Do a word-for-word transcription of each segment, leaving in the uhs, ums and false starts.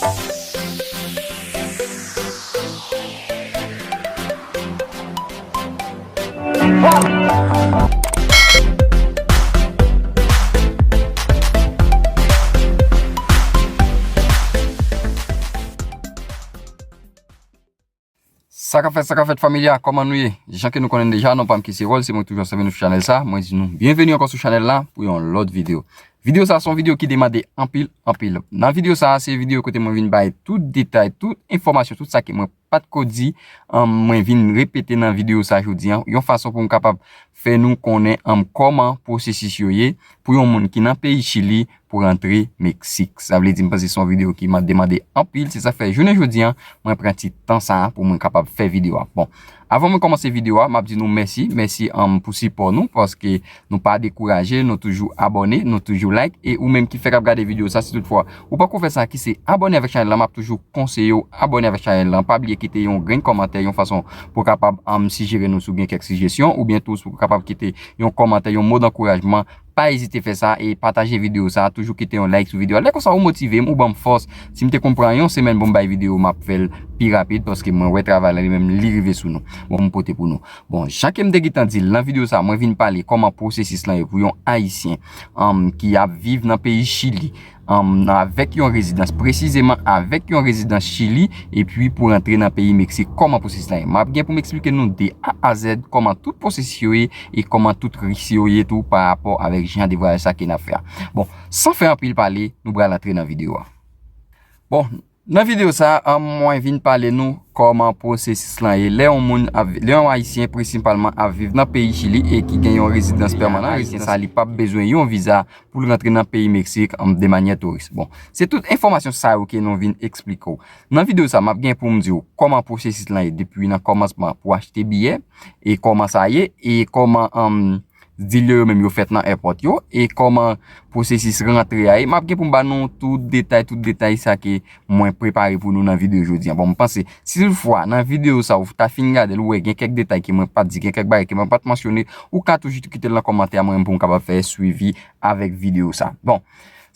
Sa k ap fèt, sa k ap fèt, fanmi a, kòman nou ye? Jan ke nou konnen deja, non pa m ki se Rol, se mwen ki toujou ap sèvi nou sou chanèl sa. Mwen di nou byenveni ankò sou chanèl la pou yon lòt videyo. Videyo sa se yon videyo ki demande anpil, anpil. Nan videyo sa, se videyo kote mwen vin bay tout detay, tout enfòmasyon, tout sa ke mwen pa t ko di, an, mwen vin repete nan videyo sa jodi an, yon fason pou m kapab fè nou konnen, an, kòman pwosesis yo ye pou yon moun ki nan peyi Chili pou rantre Meksik. Sa vle di, m panse se yon videyo ki ma-, demande anpil. Se sa k fè jounen jodi an, mwen pran ti tan sa a pou mwen kapab fè videyo a. Bon, avan mwen kòmanse videyo a, m ap di nou mèsi. Mèsi, an, pou sipò nou, paske nou pa dekouraje, nou toujou abòne, nou toujou like. E ou menm ki fèk ap gade videyo sa, si toutfwa ou pako fè sa, ki se abòne avèk chanèl la, m ap toujou konseye w abòne avèk chanèl la. Pa bliye kite yon grenn kòmantè, yon fason pou w kapab, an, sijere nou si w gen kèk sijesyon, oubyen tou si w kapab kite yon kòmantè, yon mo dankourajman. Pa ezite fè sa e pataje videyo sa, toujou kite yon like sou videyo a. Lè konsa ou motive m, ou ban m fòs. Si m te konn pran yon semèn pou m bay videyo, m ap fè l pi rapid, paske mwen wè travay la li menm li rive sou nou. Bon, m pote pou nou. Bon, jan ke m te gentan di l nan videyo sa, mwen vin pale kòman pwosesis lan ye pou yon Ayisyen, an, ki ap viv nan peyi Chili, an, avèk yon rezidans, presizeman avèk yon rezidans Chili, epi pou rantre nan peyi Meksik, kòman pwosesis lan ye. M ap gen pou m eksplike nou de A a Z kòman tout pwosesis yo ye e kòman tout risk yo ye tou pa rapò avèk jan de vwayaj sa ke n ap fè a. Bon, san fè anpil pale, nou pral antre nan videyo a. Bon, nan videyo sa, an, mwen vin pale nou kòman pwosesis lan ye. Lè yon moun ap vi-, lè yon Ayisyen prensipalman ap viv nan peyi Chili e ki gen yon rezidans pèmanan, Ayisyen sa li p ap bezwen yon viza pou l rantre nan peyi Meksik, an, de manyè touris. Bon, se tout enfòmasyon sa yo ke nou vin eksplike w. Nan videyo sa, m ap gen pou m di w kòman pwosesis lan ye depi nan kòmansman pou achte biyè, e kòman sa ye, e kòman, an, dilè yo menm yo fèt nan èpòt yo, e kòman pwosesis rantre a ye. M ap gen pou m ba nou tout detay, tout detay sa ke mwen prepare pou nou nan videyo jodi an. Bon, m panse, si toutfwa nan videyo sa ou ta fin gade l, ou wè gen kèk detay ke mwen pa t di, gen kèk bagay ke mwen pa t mansyone, ou ka toujou kite l nan kòmantè a, mwen menm pou m kapab fè swivi avèk videyo sa. Bon,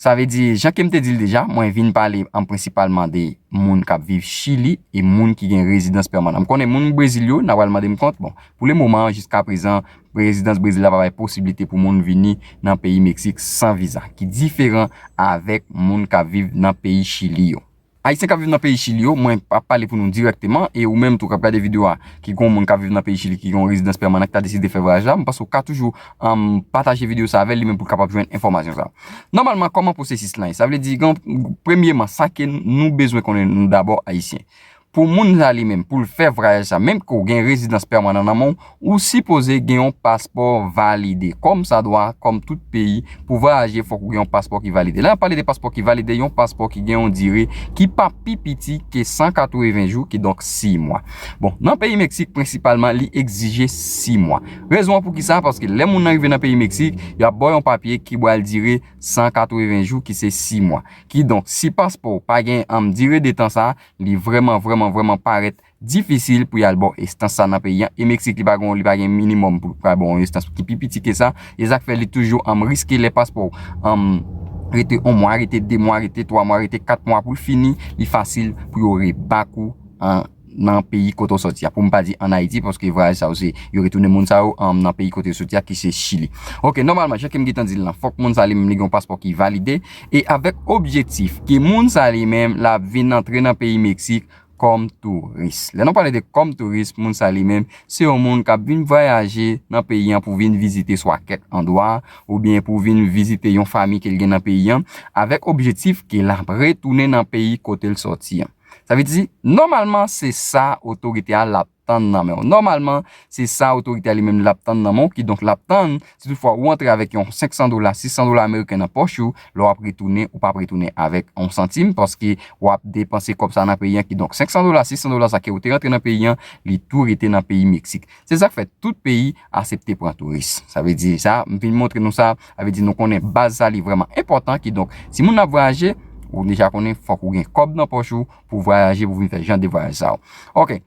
sa vle di, jan ke m te di l deja, mwen vin pale an prensipalman de moun k ap viv Chili e moun ki gen rezidans pèmanan. M konnen moun Brezil yo, n a pral mande m kont. Bon, pou le moman, jiska prezan, rezidans Brezil la pa bay posiblite pou moun vini nan peyi Meksik san viza, ki diferan avèk moun k ap viv nan peyi Chili yo. Ayisyen k ap viv nan peyi Chili yo, mwen ap pale pou nou dirèkteman, e ou menm tou k ap gade videyo a, ki gon moun k ap viv nan peyi Chili, ki gon rezidans pèmanan, ki ta deside fè vwayaj la, m panse w ka toujou, an, pataje videyo sa avè l, li menm pou l kapab jwenn enfòmasyon sa. Nòmalman, kòman pwosesis lan ye? Sa vle di, gen, premyeman, sa ke nou bezwen konnen nou dabò, Ayisyen. Pou moun sa li menm, pou l fè vwayaj sa, menm ke w gen rezidans pèmanan nan men w, ou sipoze gen yon paspò valide, kòmsadwa, kòm tout peyi, pou vwayaje, fòk ou gen yon paspò ki valide. Lè n ap pale de paspò ki valide, yon paspò ki gen yon dire ki pa pi piti ke san katreven jou, kidonk sis mwa. Bon, nan peyi Meksik, prensipalman, li egzije sis mwa. Rezon an poukisa? Paske lè moun nan rive nan peyi Meksik, y ap ba w yon papye ki pral dire san katreven jou, ki se sis mwa. Kidonk, si paspò w pa gen, an, dire de tan sa, li vrèman, vrèman, vrèman parèt difisil pou y al ba w estans sa nan peyi an. E Meksik, li pa gen, li pa gen minimòm pou l pral ba w yon estans ki pi piti ke sa. E sa k fè li toujou, an, riske lè paspò w, an, rete yon mwa, rete de mwa, rete twa mwa, rete kat mwa pou l fini, li fasil pou yo rebak ou, an, nan peyi kote w sòti a. Pou m pa di ann Ayiti, paske vwayaj sa yo se, yo retounen moun sa yo, an, nan peyi kote yo soti a, ki se Chili. Oke, nòmalman, jan ke m gentan di l lan, fòk moun sa li menm li gen yon paspò ki valide, e avèk objektif ke moun sa li menm l ap vin antre nan peyi Meksik kòm touris. Lè nou pale de kòm touris, moun sa li menm, se yon moun k ap vin vwayaje nan peyi an pou vin vizite swa kèk andwa, oubyen pou vin vizite yon fanmi ke l gen nan peyi an, avèk objektif ke l ap retounen nan peyi kote l sòti an. Sa vle di, nòmalman, se sa otorite a l ap tann nan men w. Nòmalman, se sa otorite a li menm l ap tann nan men w, kidonk l ap tann, si toutfwa ou antre avèk yon senk san dola, sis san dola ameriken nan pòch ou, lè w ap retounen, ou p ap retounen avèk yon santim, paske w ap depanse kòb sa nan peyi an, kidonk senk san dola, sis san dola sa ke ou te rantre nan peyi an, li tou rete nan peyi Meksik. Se sa k fè tout peyi aksepte pran touris. Sa vle di sa, m vin montre nou sa, sa vle di nou konnen baz sa li vrèman enpòtan, kidonk si moun ap vwayaje, ou deja konnen fòk ou gen kòb nan pòch ou pou vwayaje, pou vin fè jan de vwayaj sa yo. Oke.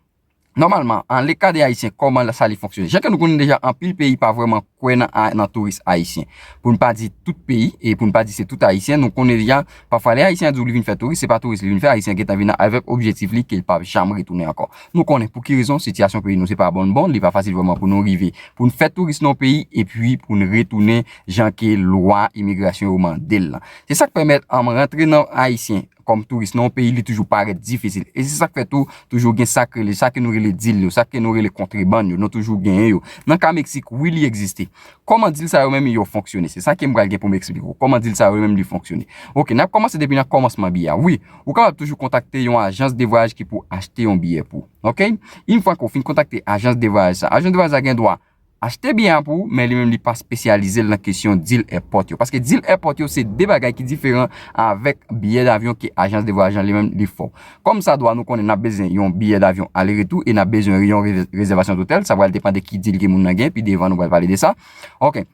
nòmalman, an le ka de Ayisyen, kòman sa li fonksyone? Jan ke nou konnen deja, anpil peyi pa vrèman kwè nan, nan touris ayisyen. Pou n pa di tout peyi, e pou n pa di se tout Ayisyen, nou konnen deja, pafwa lè Ayisyen an di w li vin fè touris, se pa touris li vin fè, Ayisyen gentan vin avèk objektif li ke l p ap janm retounen ankò. Nou konnen pou ki rezon, sitiyasyon peyi nou se pa bon bon, li pa fasil vrèman pou nou rive, pou n fè touris nan yon peyi, epi pou n retounen jan ke lwa imigrasyon yo mande l lan. Se sa k pèmèt an m rantre nan Ayisyen kòm touris nan yon peyi, li toujou parèt difisil. E se sa k fè tou, toujou gen sa k rele, sa ke nou rele dil yo, sa ke nou rele kontrebann yo, nou toujou genyen yo. Nan ka Meksik, wi, li egziste. Kòman dil sa yo menm yo fonksyone? Se sa ke m pral gen pou m eksplike w. Kòman dil sa yo menm li fonksyone? Oke, n ap kòmanse depi nan kòmansman biyè a. Wi, ou kapab toujou kontakte yon ajans de vwayaj ki pou achte yon biyè pou ou. Oke? Yon fwa ke w fin kontakte ajans de vwayaj sa, ajans de vwayaj sa gen dwa achte biyè a pou ou, men li menm li pa espesyalize l nan kesyon dil èpòt yo. Paske dil èpòt yo se de bagay ki diferan avèk biyè davyon ke ajans de vwayaj lan li menm li fè w. Kòm sa dwa nou konnen n ap bezwen yon biyè davyon ale retou e n ap bezwen yon re-, rezèvasyon dotèl, sa pral depann de ki dil ke moun nan gen, pi devan nou pral pale de sa. Oke.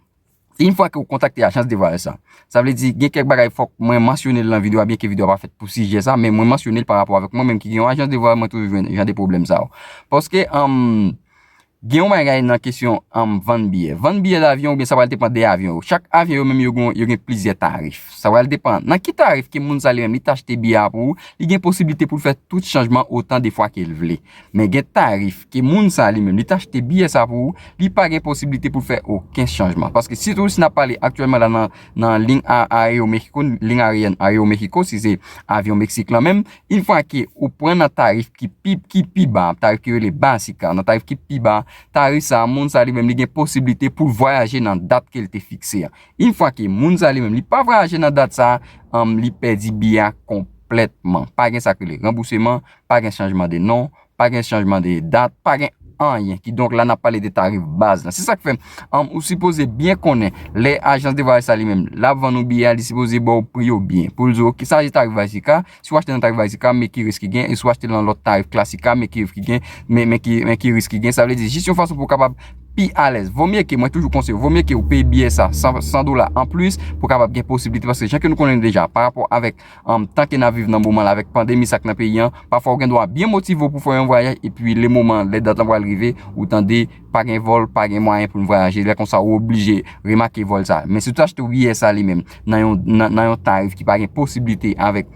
Yon fwa ke w kontakte ajans de vwayaj sa, sa vle di gen kèk bagay fòk mwen mansyone l nan videyo a, byen ke videyo a pa fèt pou sijè sa, men mwen mansyone l pa rapò avèk mwen menm ki gen yon ajans de vwayaj, mwen toujou jwenn jan de pwoblèm sa yo. Paske, anm, gen yon bagay nan kesyon, anm, vann biyè. Vann biyè davyon oubyen sa pral depann de avyon yo. Chak avyon yo menm yo gen, yo gen plizyè tarif. Sa pral depann nan ki tarif ke moun sa li menm li t achte biyè a pou ou, li gen posiblite pou l fè tout chanjman otan de fwa ke l vle. Men gen tarif ke moun sa li menm li t achte biyè sa pou ou, li pa gen posiblite pou l fè okenn chanjman. Paske sitou si n ap pale aktyèlman la nan, nan liy a-, Aeromexico, liy aeryèn Aeromexico, si se avyon Meksik lan menm, yon fwa ke ou pran nan tarif ki pi, ki pi ba, tarif ki rele Basica, nan tarif ki pi ba, tarif sa, moun sa li menm li gen posiblite pou l vwayaje nan dat ke l te fikse a. Yon fwa ke moun sa li menm li pa vwayaje nan dat sa, anm, li pèdi biyè a konplètman. Pa gen sa k rele ranbouseman, pa gen chanjman de non, pa gen chanjman de dat, pa gen anyen. Kidonk la n ap pale de tarif baz lan. Se sa k fè, anm, ou sipoze byen konnen lè ajans de vwayaj sa li menm l ap vann ou biyè a, li sipoze ba w pri yo byen. Pou l di w, oke, sa se tarif Basica, si w achte nan tarif Basica, men ki risk ki gen, e si w achte nan lòt tarif Classica, men ki risk ki gen, men, men ki, men ki risk ki gen. Sa vle di, jis yon fason pou w kapab pi alèz. Vomye ke, mwen toujou konseye w, vomye ke w peye biyè sa san, san dola anplis pou w kapab gen posiblite, paske jan ke nou konnen deja, pa rapò avèk, anm, tan ke n ap viv nan moman la, avèk pandemi sa k nan peyi an, pafwa ou gen dwa byen motive w pou fè yon vwayaj, epi le moman, lè dat lan pral rive, ou tande, pa gen vòl, pa gen mwayen pou n vwayaje, lè konsa ou oblije remake vòl sa. Men si w te achte biyè sa li menm, nan yon, nan, nan yon tarif ki pa gen posiblite avèk,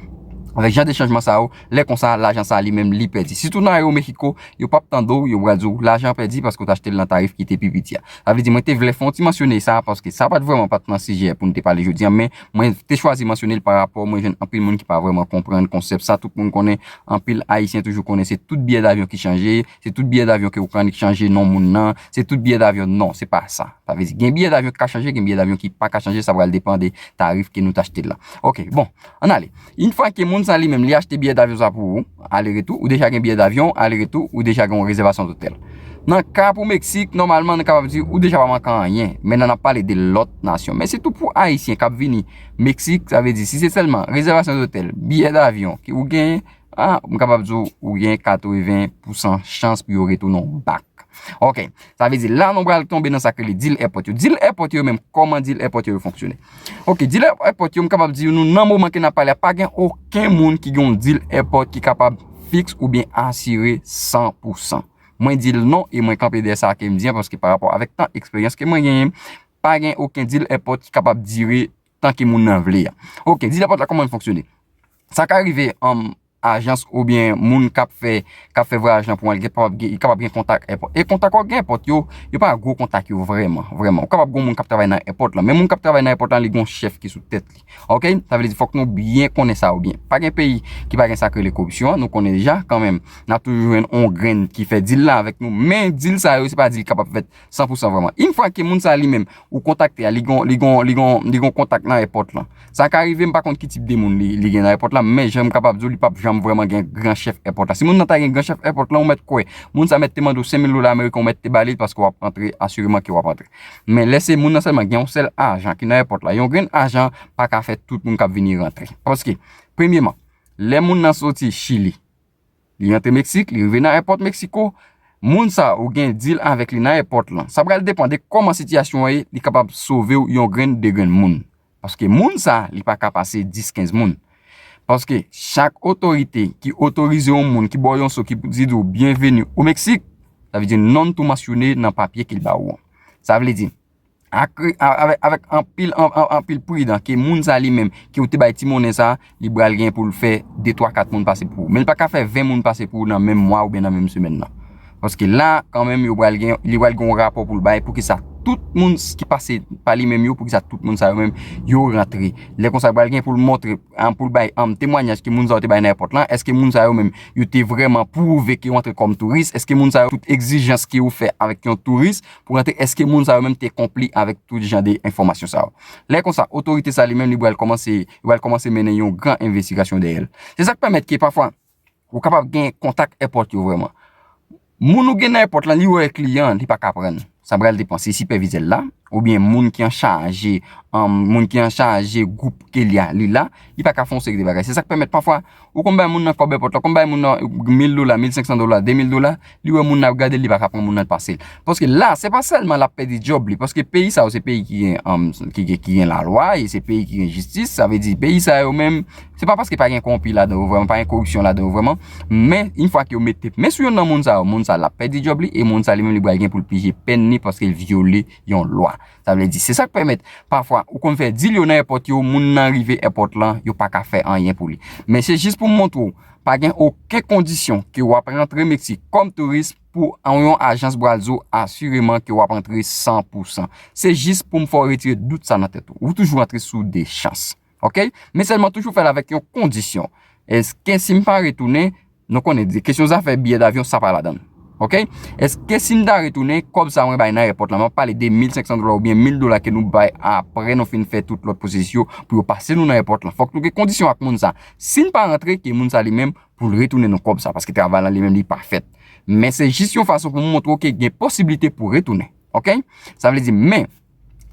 avèk jan de chanjman sa yo, lè konsa, lajan sa li menm, li pèdi. Sitou nan Aeromexico, yo p ap tande w, yo pral di w lajan pèdi paske w t achte l nan tarif ki te pi piti a. Sa vle di, mwen te vle fè yon ti mansyone sa, paske sa pa t vrèman pa t nan sijè pou n te pale jodi a, men mwen te chwazi mansyone l pa rapò mwen jwenn anpil moun ki pa vrèman konprann konsèp sa. Tout moun konnen, anpil Ayisyen toujou konnen se tout biyè davyon ki chanje, se tout biyè davyon ke ou konn ki chanje non moun nan, se tout biyè davyon, non, se pa sa. Sa vle di, gen biyè davyon ki ka chanje, gen biyè davyon ki pa ka chanje, sa pral depann de tarif ke nou t achte l la. Oke, bon, ann ale. Yon fwa ke moun sa li menm, li achte biyè davyon sa pou ou, ale retou, ou deja gen biyè davyon, ale retou, ou deja gen yon rezèvasyon dotèl. Nan ka pou Meksik, nòmalman, nou kapab di, ou deja pa manke anyen, men nan n ap pale de lòt nasyon. Men sitou pou Ayisyen k ap vini Meksik, sa vle di, si se sèlman rezèvasyon dotèl, biyè davyon ke ou genyen, a, m kapab di w, ou gen katreven pousan chans pou yo retounen w bak. Oke, sa vle di, la nou pral tonbe nan sa k rele dil èpòt yo. Dil èpòt yo menm, kòman dil èpòt yo fonksyone? Oke, dil èpòt yo, m kapab di nou, nan moman ke n ap pale a, pa gen okenn moun ki gen yon dil èpòt ki kapab fiks oubyen asire san pou san. Mwen di l non, e mwen kanpe dèyè sa ke m di an, paske pa rapò avèk tan, eksperyans ke mwen genyen, pa gen okenn dil èpòt ki kapab dire tan ke moun nan vle a. Oke, dil èpòt la, kòman l fonksyone? Sa ka rive, anm, ajans oubyen moun k ap fè, k ap fè vwayaj lan pou mwen, li kapab gen, li kapab gen kontak èpòt. E kontak w gen èpòt yo, yo pa gwo kontak yo vrèman, vrèman. Ou kapab gen moun k ap travay nan èpòt lan, men moun k ap travay nan èpòt lan, li gen yon chèf ki sou tèt li. Oke? Sa vle di fòk nou byen konnen sa yo byen. Pa gen peyi ki pa gen sa k rele koripsyon, nou konnen deja, kanmenm, n ap toujou jwenn yon grenn ki fè dil la avèk nou, men dil sa yo, se pa dil k ap fèt san pou san vrèman. Yon fwa ke moun sa li menm, ou kontakte a, li gon, li gon, li gon, li gon kontak nan èpòt lan. Sa ka rive, m pa konn ki tip de moun li, li gen nan èpòt la, men jan m kapab di w, li p ap janm vrèman gen gran chèf èpòt la. Si moun nan ta gen gran chèf èpòt lan, ou mèt kwè, moun sa mèt te mande w senk mil dola ameriken, ou mèt te ba li l paske w ap antre, asireman ke w ap antre. Men lè se moun nan sèlman gen yon sèl ajan ki nan èpòt la, yon grenn ajan pa ka fè tout moun k ap vini rantre. Paske, premyeman, lè moun nan soti Chili, li rantre Meksik, li rive nan èpòt Meksiko, moun sa ou gen dil avèk li nan èpòt lan. Sa pral depann de kòman sitiyasyon an ye, li kapab sove w yon grenn, de grenn moun. Paske moun sa, li pa ka pase dis, kenz moun. Paske chak otorite ki otorize yon moun, ki ba w yon so, ki di w byenveni o Meksik, sa vle di non tou mansyone nan papye ke l ba ou an. Sa vle di, ak, avèk, avèk anpil, an, an, anpil pridan ke moun sa li menm, ke w te bay ti monnen sa, li pral gen pou l fè de, twa, kat moun pase pou ou. Men li pa ka fè ven moun pase pou ou nan menm mwa oubyen nan menm semèn nan. Paske la, kanmenm, yo pral gen, li pral gen yon rapò pou l bay, poukisa tout moun s-, ki pase pa li menm yo, poukisa tout moun sa yo menm, yo rantre. Lè konsa, pral gen pou l montre, an, pou l bay, an, temwayaj ke moun sa yo te bay nan èpòt lan. Èske moun sa yo menm, yo te vrèman pwouve ke yo antre kòm touris? Èske moun sa yo, tout egzijans ke yo fè avèk yon touris pou rantre, èske moun sa yo menm te konpli avèk tout jan de enfòmasyon sa yo? Lè konsa, otorite sa li menm, li pral kòmanse, li pral kòmanse mennen yon gran envestigasyon dèyè l. Se sa k pèmèt ke pafwa, ou kapab gen kontak èpòt yo vrèman. Moun ou gen nan èpòt lan, li wè kliyan, li pa ka pran. Sa pral depann si sipèvizè l la, oubyen moun ki an chaje, um, moun ki an chaje gwoup ke li a, li la, li pa ka fè yon seri de bagay. Se sa k pèmèt pafwa, ou konn bay moun nan kòb èpòt la, konn bay moun nan mil dola, mil senk san dola, de mil dola, li wè moun nan ap gade l, li pa ka pran moun nan pase l. Paske la, se pa sèlman l ap pèdi djòb li, paske peyi sa yo se peyi ki gen, um, ki, ki, ki gen lalwa, e se peyi ki gen jistis, sa vle di peyi sa yo menm, se pa paske pa gen kowonpi ladan yo vrèman, pa gen koripsyon ladan yo vrèman, men yon fwa ke yo mete men sou youn nan moun sa yo, moun sa l ap pèdi djòb li, e moun sa li menm li pral gen pou l pije pèn li paske l vyole yon lwa. Sa vle di, se sa k pèmèt, pafwa, ou konn fè dil yo nan èpòt yo, moun nan rive èpòt lan, yo pa ka fè anyen pou li. Men se jis pou m montre w, pa gen okenn kondisyon ke w ap rantre Meksik kòm touris pou yon ajans pral di w asireman ke w ap rantre san pou san. Se jis pou m fè w retire dout sa nan tèt ou. Ou toujou rantre sou de chans. Oke? Men sèlman toujou fè l avèk yon kondisyon. Èske si m pa retounen, nou konnen, kesyon zafè biyè davyon, sa pa ladan l. Oke? Èske si m ta retounen, kòb sa mwen bay nan èpòt la, m ap pale de mil senk san dola oubyen mil dola ke nou bay apre nou fin fè tout lòt pwosesi yo pou yo pase nou nan èpòt la. Fòk nou gen kondisyon ak moun sa. Si n pa rantre, ke moun sa li menm pou l retounen nou kòb sa, paske travay la li menm li pa fèt. Men se jis yon fason pou m montre w ke gen posiblite pou retounen. Oke? Sa vle di, men,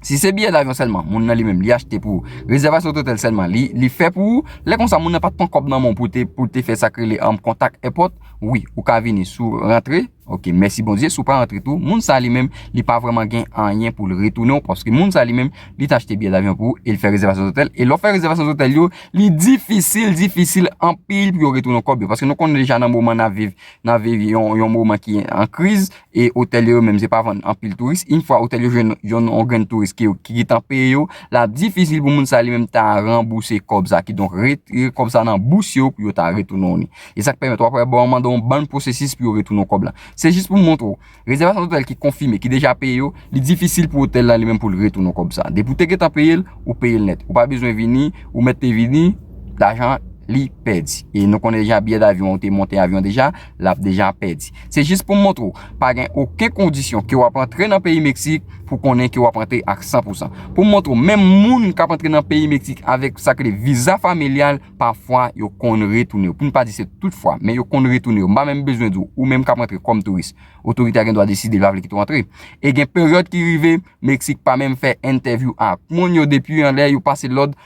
si se biyè davyon sèlman, moun nan li menm, li achte pou ou. Rezèvasyon otèl sèlman, li, li fè pou ou. Lè konsa, moun nan pa t pran kòb nan men w pou te, pou te fè sa k rele, um, kontak èpòt. Wi, ou ka vini sou rantre. Oke, mèsi Bondye. Si w pa rantre tou, moun sa li menm, li pa vrèman gen anyen pou l retounen w, paske moun sa li menm, li t achte biyè davyon pou ou e l fè rezèvasyon otèl. E lè w fè rezèvasyon otèl yo, li difisil, difisil anpil pou yo retounen w kòb yo. Paske nou konnen deja nan moman n ap viv, n ap viv yon, yon moman ki an kriz, e otèl yo menm, se pa vann anpil touris. Yon fwa otèl yo jwenn yon, yon grenn touris ki, ki gentan peye yo, l ap difisil pou moun sa li menm ta ranbouse kòb sa. Kidonk, retire kòb sa nan bous yo pou yo ta retounen w li. E sa k pèmèt w ap wè, bon, yo mande yon bann pwosesis pou yo retounen w kòb la. Se jis pou m montre w. Rezèvasyon otèl ki konfime, ki deja peye yo, li difisil pou otèl la li menm pou l retounen w kòb sa. Depi w te gentan peye l, ou peye l nèt. Ou pa bezwen vini, ou mèt te vini, lajan li pèdi. E nou konnen deja biyè davyon, ou te monte avyon deja, l ap deja pèdi. Se jis pou m montre w, pa gen okenn kondisyon ke w ap antre nan peyi Meksik pou konnen ke w ap antre ak san pou san. Pou m montre w, menm moun k ap antre nan peyi Meksik avèk sa k rele viza familyal, pafwa yo konn retounen yo. Pou n pa di se tout fwa, men yo konn retounen yo. M pa menm bezwen di w, ou menm k ap antre kòm touris, otorite a gen dwa deside l pa vle kite w antre. E gen peryòd ki rive, Meksik pa menm fè entèvyou ak moun yo depi anlè yo pase lòd.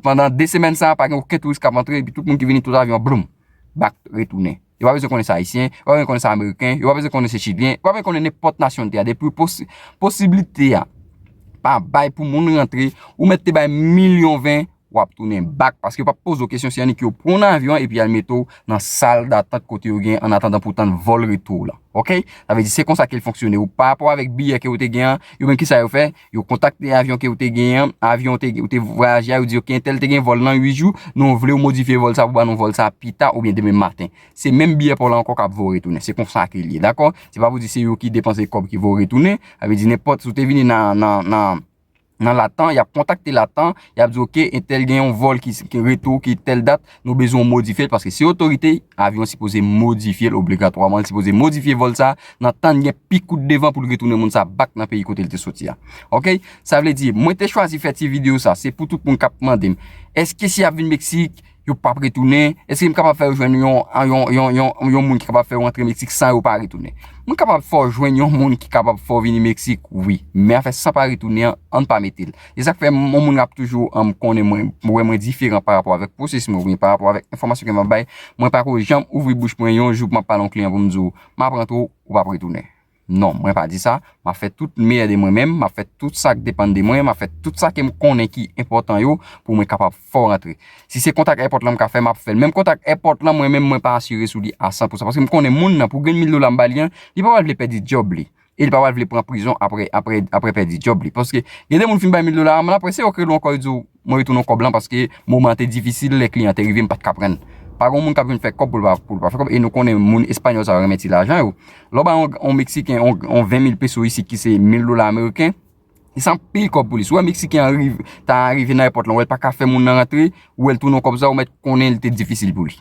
Pandan de semèn sa a, pa gen okenn touris k ap antre, epi tout moun ki vini, tout avyon, bloum, bak, retounen. Yo pa bezwen konnen se ayisyen, yo pa bezwen konnen se ameriken, yo pa bezwen konnen se chilyen, yo pa bezwen konnen nenpòt nasyonalite a. Depi posi-, posiblite a pa bay pou moun rantre, ou mèt te bay milyon ven, w ap tounen bak, paske yo p ap poze w kesyon, se annik yo pran w nan avyon epi y al mete w nan sal datant kote yo gen annatandan pou tann vòl retou w la. Oke? Sa vle di, se konsa ke l fonksyone. Ou, pa rapò avèk biyè ke w te gen an, yo menm kisa yo fè? Yo kontakte avyon ke w te gen an, avyon w te, ou te vwayaje a, yo di, oke, entèl te gen vòl nan uit jou, nou vle w modifye vòl sa pou ba nou vòl sa pita oubyen demen maten. Se menm biyè pa w la ankò k ap voye w retounen. Se konsa ke l ye, dakò? Se pa pou di se yo ki depanse kòb ki voye w retounen. Sa vle di, nenpòt, si w te vini nan, nan, nan, nan Latam, y ap kontakte Latam, y ap di, oke, entèl gen yon vòl ki, ki retou, ki tèl dat, nou bezwen w modifye l, paske se otorite, avyon sipoze modifye l obligatwaman, li sipoze modifye vòl sa, nan tan gen pi kout de van pou l retounen moun sa bak nan peyi kote l te soti a. Oke? Sa vle di, mwen te chwazi fè ti videyo sa, se pou tout moun k ap mande m, èske si y ap vin Meksik, yo p ap retounen? Èske m kapab fè yo jwenn yon, yon, yon, yon, yon moun ki kapab fè yo antre Meksik san yo pa retounen? Mwen kapab fè w jwenn yon moun ki kapab fè w vini Meksik, wi. Men afè san pa retounen an, ann pa mete l. E sa k fè m, yon moun ap toujou, um, konnen mwen, wè mwen diferan pa rapò avèk pwosesis mwen, oubyen pa rapò avèk enfòmasyon ke m ap bay. Mwen pa ko janm ouvri bouch mwen yon jou pou m ap pale yon kliyan pou m di w, m ap rantre w, ou p ap retounen. Non, mwen pa di sa. M ap fè tout meyè de mwen menm, m ap fè tout sa k depann de mwen, m ap fè tout sa ke m konnen ki enpòtan yo pou mwen kapab fè w rantre. Si se kontak èpòt lan m ka fè, m ap fè l. Menm kontak èpòt lan, mwen menm, mwen pa asire sou li a san pou san. Paske m konnen moun nan, pou grenn mil dola m ba li an, li pa pral vle pèdi djòb li. E li pa pral vle pran prizon apre, apre, apre pèdi djòb li. Paske gen de moun fin bay mil dola a, men apre se yo k rele w ankò, yo di w, mwen retounen w kòb lan paske moman an te difisil, lè kliyan te rive, m pa t ka pran l. Pa gen moun k ap vin fè kòb pou l pa, pou l pa fè kòb. E nou konnen moun espanyòl sa yo renmen ti lajan yo. Lè w bay yon, yon meksiken, yon, yon ven mil peso isit ki se mil dola ameriken, e se anpil kòb pou li. Si w wè meksiken an rive, ta rive nan èpòt lan, w wè l pa ka fè moun nan rantre, ou wè l tounen w kòb sa, ou mèt konnen li te difisil pou li.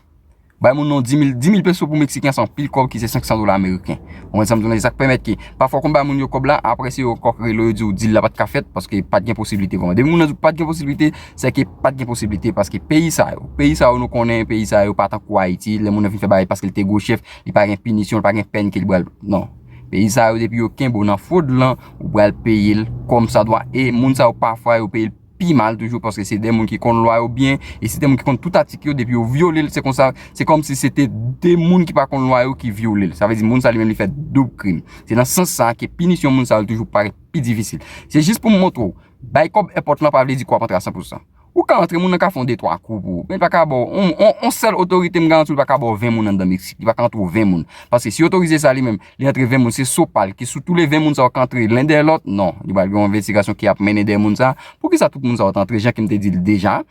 Bay moun nan dis mil, dis mil peso pou meksiken, se anpil kòb ki se senk san dola ameriken. Ou konprann sa m di w la, se sa k pèmèt ke pafwa w konn bay moun yo kòb la, apre se yo ankò k rele w, yo di w dil la pa t ka fèt paske pa t gen posiblite vrèman. Depi moun nan di w pa t gen posiblite, se ke pa t gen posiblite paske peyi sa yo, peyi sa yo nou konnen, peyi sa yo pa tankou Ayiti, lè moun nan fin fè bagay paske l te gwo chèf, li pa gen pinisyon, li pa gen pèn ke li pral, non. Peyi sa yo, depi yo kenbe w nan fwod lan, ou pral peye l kòmsadwa. E moun sa yo, pafwa, yo peye l pi mal toujou, paske se de moun ki konn lwa yo byen, e se de moun ki konn tout atik yo, depi yo vyole l, se konsa, se kòmsi se te de moun ki pa konn lwa yo ki vyole l. Sa vle di, moun sa li menm, li fè doub krim. Se nan sans sa ke pinisyon moun sa yo toujou parèt pi difisil. Se jis pou m montre w, bay kòb èpòt lan pa vle di ke w ap antre a san pou san. Ou ka antre, moun nan ka fè yon de twa kou pou ou. Men li pa ka ba w, on, on, on sèl otorite m garanti w, li pa ka ba w ven moun anndan Meksik. Li pa ka antre w ven moun. Paske si otorize sa li menm, li antre ven moun, se so pa l, ke sou tou le ven moun sa yo k antre len dèyè lòt, non. Li pral gen yon envestigasyon ki ap mennen dèyè moun sa. Poukisa tout moun sa yo t antre, jan ke m te di l deja?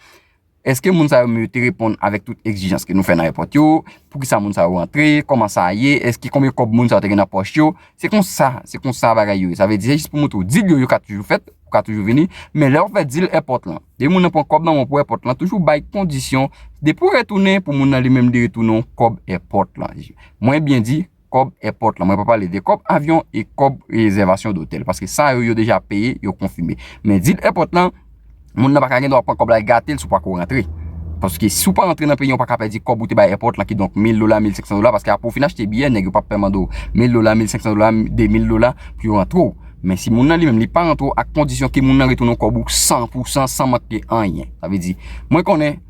Èske moun sa yo menm yo te reponn avèk tout egzijans ke nou fè nan èpòt yo? Poukisa moun sa yo antre? Kòman sa ye? Èske konbyen kòb moun sa yo te gen nan pòch yo? Se konsa, se konsa bagay yo ye. Sa vle di, se jis pou montre w, dil yo, yo ka toujou fèt, ou ka toujou vini, men lè w fè dil èpòt lan, depi moun nan pran kòb nan men w pou èpòt lan, toujou bay kondisyon, depi w retounen, pou moun nan li menm li retounen w kòb èpòt lan. Mwen byen di, kòb èpòt lan. Mwen pa pale de kòb avyon e kòb rezèvasyon dotèl, paske sa yo, yo deja peye, yo konfime. Men dil èpòt lan, moun nan pa ka gen dwa pran kòb la e gate l si w pa ko rantre. Paske si w pa rantre nan peyi an, w pa ka pèdi kòb ou te bay èpòt lan, kidonk mil dola, mil senk san dola, paske apre w fin achte biyè, nèg yo p ap pè mande w mil dola, mil senk san dola, de mil dola pou yo rantre w. Men si moun nan li menm, li pa rantre w ak kondisyon ke moun nan retounen w kòb ou san pou san, san manke anyen. Sa vle di, mwen konnen,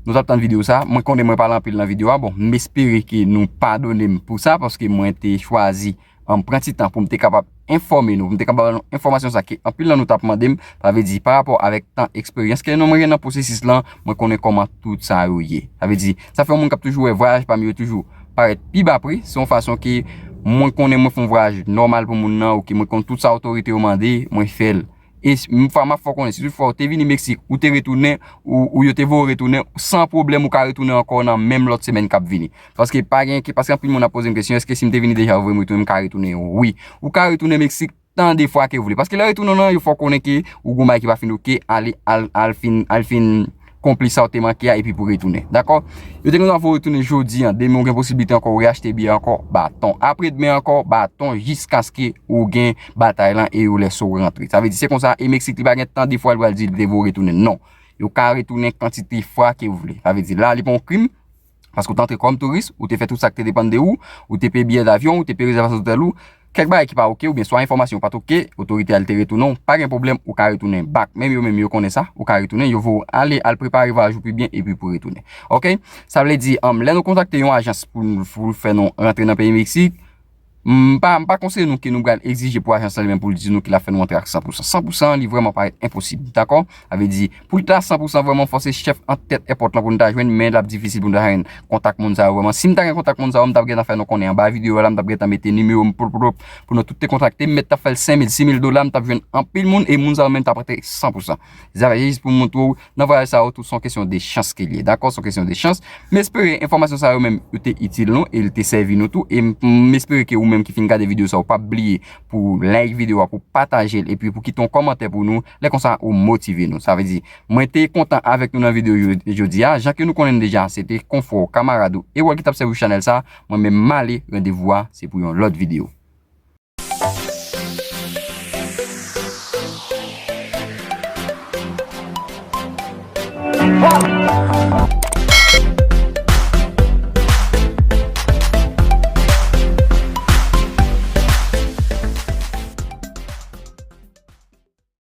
nou t ap tann videyo sa, mwen konnen mwen pale anpil nan videyo a, bon, m espere ke nou padone m pou sa, paske mwen te chwazi, an, pran ti tan pou m te kapab enfòme nou, pou m te kapab ba nou enfòmasyon sa ke anpil nan nou t ap mande m, sa vle di, pa rapò avèk tan, eksperyans ke non mwen gen nan pwosesis lan, mwen konnen kòman tout sa yo ye. Sa vle di, sa fè yon moun k ap toujou wè vwayaj pa m yo toujou parèt pi ba pri, se yon fason ke mwen konnen mwen fè yon vwayaj nòmal pou moun nan, oke, mwen konn tout sa otorite yo mande, mwen fè l. E s-, m fa-, m ap fè w konnen, si toutfwa ou te vini Meksik, ou te retounen, ou, ou yo te voye w retounen, san pwoblèm ou ka retounen ankò nan menm lòt semèn k ap vini. Paske pa gen, paske anpil moun ap poze m kesyon, èske si m te vini deja, yo voye m retounen, m ka retounen? Wi. Ou ka retounen Meksik tan de fwa ke w vle. Paske lè retounen w lan, yo fè w konnen ke ou gon bagay ki pa fin oke, ale, al, al fin, al fin konpli sa w te manke a, epi pou retounen. Dakò? Yo te gen dwa voye w retounen jodi an, demen ou gen posiblite ankò, ou reachte biyè ankò, baton. Apre demen ankò, baton, jiskaske ou gen batay lan e yo lèse w rantre. Sa vle di, se konsa, e Meksik li pa gen tan de fwa li pral di li te voye w retounen. Non. Yo ka retounen kantite fwa ke w vle. Sa vle di, la, li pa yon krim, paske ou te antre kòm touris, ou te fè tout sa k te depann de ou, ou te peye biyè davyon, ou te peye rezèvasyon otèl ou, kèk bagay ki pa oke, oubyen swa enfòmasyon ou pa t oke, otorite a li te retounen w, pa gen pwoblèm, ou ka retounen back. Menm yo menm yo konnen sa, ou ka retounen, yo voye w ale, al prepare vwayaj ou pi byen, epi pou retounen. Oke? Sa vle di, um, lè nou kontakte yon ajans pou, pou fè nou rantre nan peyi Meksik, m pa, m pa konseye nou ke nou pral egzije pou ajans lan li menm pou l di nou ke l ap fè nou antre ak san pou san. San pou san, li vrèman parèt enposib. Dakò? Sa vle di, pou l ta san pou san vrèman fò se chèf an tèt èpòt lan pou nou ta jwenn, men l ap difisil pou nou ta jwenn kontak moun sa yo vrèman. Si m ta gen kontak moun sa yo, m t ap gentan fè nou konnen anba videyo a la, m t ap gentan mete nimewo m pou, pou, pou nou tout te kontakte m, m mèt t ap fè l senk mil, sis mil dola, m t ap jwenn anpil moun, e moun sa yo menm t ap antre san pou san. Zafè jis pou m montre w, nan vwayaj sa yo tou, se yon kesyon de chans ke l ye. Dakò, se yon kesyon de chans. M espere enfòmasyon sa yo menm, yo te itil nou, e l te sèvi nou tou, e m, m espere ke ou menm ki fin gade videyo sa, ou p ap bliye pou like videyo a, pou pataje l, epi pou kite yon kòmantè pou nou, lè konsa ou motive nou. Sa vle di, mwen te kontan avèk nou nan videyo yo-, jodi a. Jan ke nou konnen l deja, se te konfrè w, kamarad ou, e w ki t ap sèvi chanèl sa. Mwen menm m ale, randevou a, se pou yon lòt videyo.